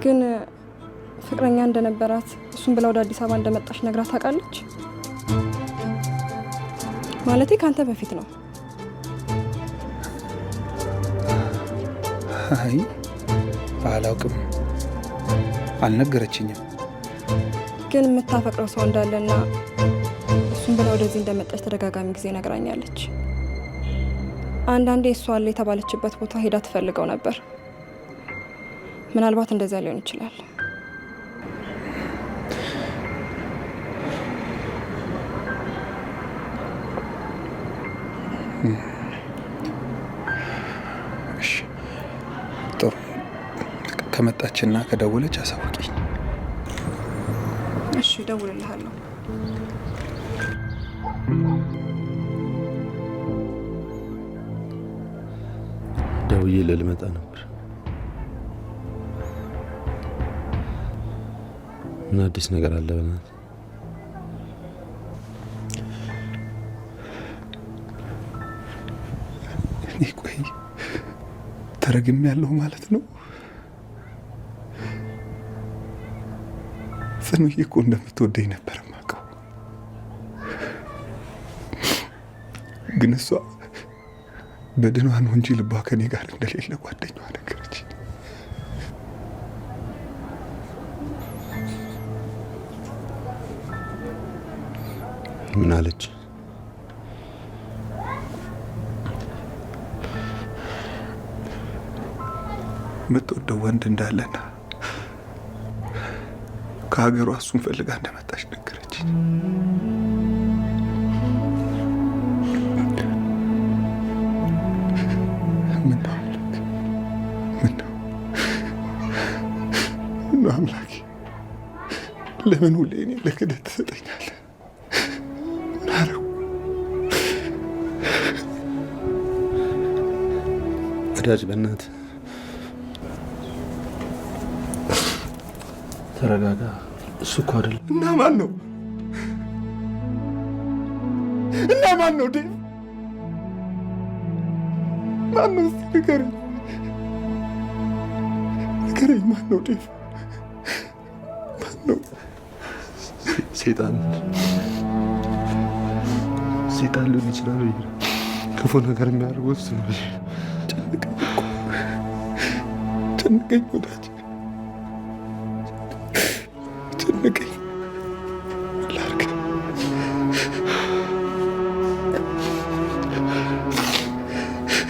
ግን ፍቅረኛ እንደነበራት እሱን ብላ ወደ አዲስ አበባ እንደመጣች ነግራ ታውቃለች? ማለቴ ከአንተ በፊት ነው። አይ አላውቅም፣ አልነገረችኝም። ግን የምታፈቅረው ሰው እንዳለና እሱን ብላ ወደዚህ እንደመጣች ተደጋጋሚ ጊዜ ነግራኛለች። አንዳንዴ እሷ አለ የተባለችበት ቦታ ሄዳ ትፈልገው ነበር። ምናልባት እንደዚያ ሊሆን ይችላል። እሺ ጥሩ። ከመጣችና ከደወለች አሳውቂኝ። እሺ፣ እደውልልሃለሁ። ደውዬ ልመጣ ነበር። ምን አዲስ ነገር አለ? በእናትህ። እኔ ቆይ ተረግሜ ያለሁ ማለት ነው? ጽኑዬ እኮ እንደምትወደኝ ነበር የማውቀው። ግን እሷ በድኗ ነው እንጂ ልቧ ከኔ ጋር እንደሌለ ጓደኛዋ ነገረች። ምን አለች? የምትወደው ወንድ እንዳለና ከሀገሯ እሱን ፈልጋ እንደመጣች ነገረችኝ። ምነው አምላክ፣ ምነው ምነው አምላኬ፣ ለምን ሁሌ እኔን ለክደት ትሰጠኛለህ? ምን አደረኩ? ወዳጅ በእናትህ ተረጋጋ። እሱ እኮ አይደለም። እና ማን ነው? እና ማን ነው ዴቭ? ማን ነው? እስኪ ንገረኝ፣ ንገረኝ። ማን ነው ዴቭ? ማን ነው? ሴጣን ሴጣን ሊሆን ይችላል። ክፉ ነገር የሚያደርጉት እሱ ነው። ጨነቀኝ እኮ ጨነቀኝ፣ ወዳጅ ጨነቀኝ።